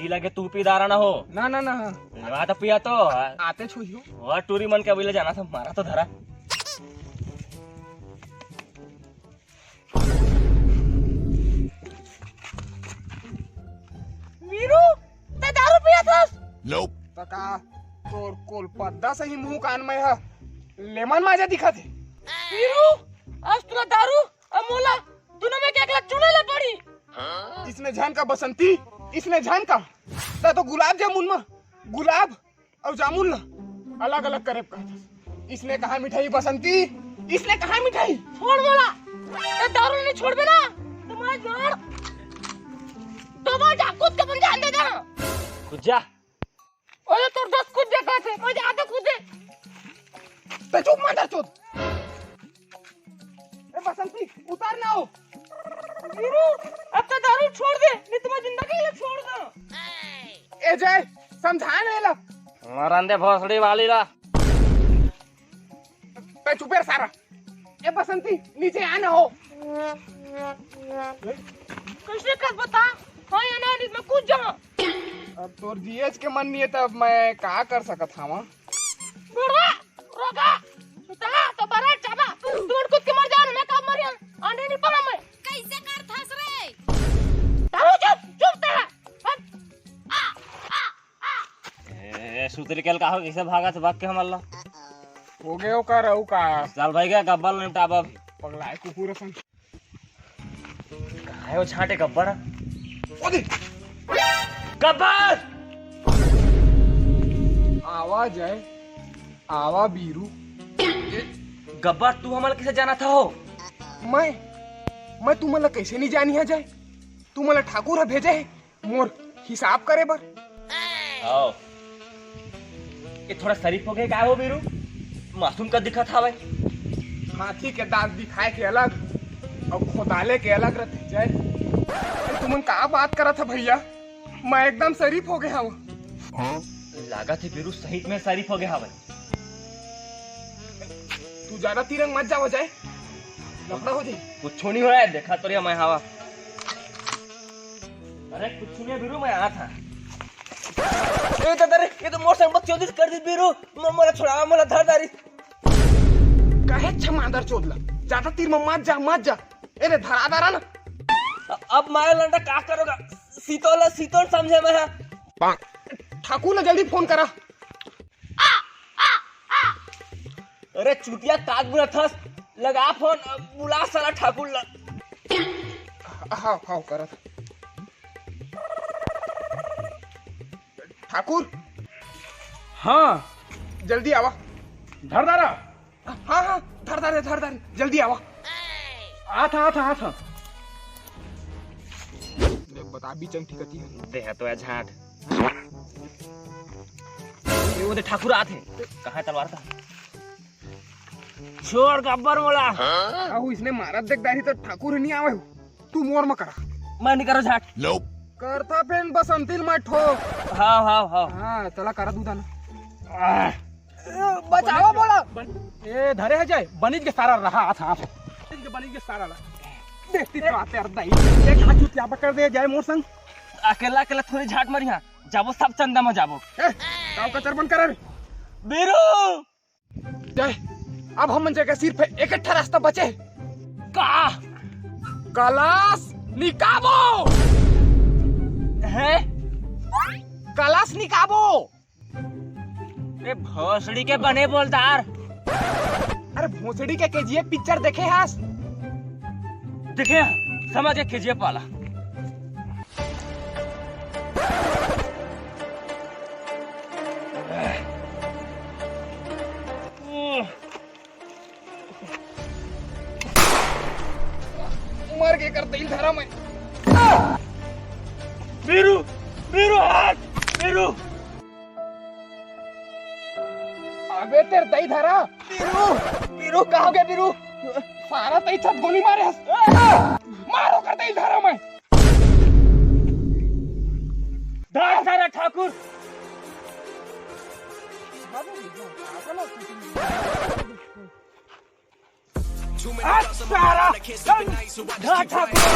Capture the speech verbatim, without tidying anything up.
पी लगे तू पी दारा ना हो। ना, ना, ना। लेवा तो पिया तो। आते छुई हो। और टूरी मन के अभी ले जाना था, मारा तो धरा। वीरू, ते दारू पिया थस? त का तोर कोल पद्दा सही मुंह कान में ह? लेमन माजा दिखत हे। वीरू, आज तुला दारू अउ मोला दुनो में के एकला चुने ले पड़ी। इसने झन का बसंती, इसने झन का। त तो गुलाब जामुन में गुलाब अउ जामुन ला अलग-अलग करे कहत हस। इसने कहा मिठाई बसंती, इसने कहा मिठाई। छोड़ मोला। ए दारू नहीं छोड़बे ना, त मैं जान। तो मैं जा कूद के अपन जान दे दे। कूद जा। ओए तोर दोस्त कूद दे कहत हे, मैं जाते कूदे। ते चुप मादरचोद। ए बसंती, उतार ना हो। वीरू, अब तो दारू छोड़ दे, नहीं तो मैं जिंदगी ही छोड़ दूं। ए जय, समझा ना एला। मरन दे भोसड़ी वाली ला। ते चुप रे सारा। ए बसंती, नीचे आ ना हो। कैसे कर बता? हाँ या ना, नहीं तो मैं कूद जाऊं। अब तोर जीएच के मन नहीं है, तब मैं का कर सकत हूँ? बुढ़वा, रोगा, तहा तो बड़ा चाबा, तू कूद के मर जा, मैं कब मरिया, अंडे नहीं पाला मैं। कैसे कर थस रे? ताऊ चुप, चुप तहा। हट। ए, सुतरी केल का हो, कैसे भागा से भाग के हमर ला? हो गए ओकर, अउ का? चल भाई, का गब्बर निपटाबा। पगलाए कुकुर असन। कहाँ है वो छाटे गब्बर? ओ दे। गब्बर! आवा जय, आवा बीरू। गब्बर, तू हमला कैसे जानत हो? मैं, मैं तुमला कैसे नहीं जानी है जय? तुमला ठाकुर ह भेजे है मोर हिसाब करे बर। आओ। ये थोड़ा शरीफ हो गए का हो बीरू? मासूम का दिखत हवे। हाथी के दांत दिखाए के अलग अउ खोदाले के अलग रहते जय। अरे तुमन का बात करत ह भैया? मैं एकदम शरीफ हो गया हूँ। लागत है बीरू सही में शरीफ हो गया हवे। तू ज्यादा तिरंग मत जावा जय, लफड़ा हो जाए। कुछ नहीं हो रहा है, देखा तो रिया मैं हवा। अरे कुछ नहीं बीरू, मैं आया था। ए दादा रे, ये तो मोर संग बकचोदी कर दी बीरू। म-, मोला छुड़ावा, मोला धर दारी। कहे छ मादरचोद ला, ज्यादा तीर में मत जा, मत जा। ए रे धरा दारा ना। अ-, अब मैं लंडा का करोगा? सीतोला सीतोल समझे मैं है। ठाकुर ला जल्दी फोन करा। अरे चुटिया काक बुलाथस, लगा फोन, बुला साला ठाकुर ला। हाव, हाव, करत। ठाकुर। हाँ। जल्दी आवा। धर दारा। हाँ, हाँ, धर दारे, धर दारे, जल्दी आवा। आथा, आथा, आथा। देख, बता, बीचंग ठिकती है। देह तो है झांट। ये वो दे ठाकुर आथे। कहाँ है तलवार का? छोड़ गब्बर मोला। आहू इसने मारत देख दारी तो ठाकुर नहीं आवे हो। तू मोर म करा। मैं नहीं करो झाट। करथा पेन बसंती ल मैं ठो। हाँ, हाँ, हाँ। हाँ, चला करा दूधा ना। आह। बचावा मोला। ए, धरे है जय, बनिज के सारा रहा हाथ, हाथ। बनिज के, बनिज के सारा ला। देखती तो आते अर्धा ही। एक हाथ चुतिया पकड़ दे जय मोर संग। अकेला, अकेला थोड़ी झाट मारी हाँ। जाबो सब चंदा में जाबो। ए, काव कचर बंद करे रे। बीरू। जय, अब हमन जगह सिर्फ एक ठा रास्ता बचे हे। का? कलास निकाबो। हैं? कलास निकाबो। ए भोसड़ी के बने बोलदार। अरे भोसड़ी के केजीएफ पिक्चर देखे हस? देखे, समझ के केजीएफ वाला। मर के कर दिल धरा मैं। बीरू, बीरू हाथ, बीरू। अबे तेर दई धरा। बीरू, बीरू, का हो गया बीरू? सारा तई छत गोली मारे हस। मारो कर दई धरा मैं। धार सारा ठाकुर। आ, सारा। धार ठाकुर।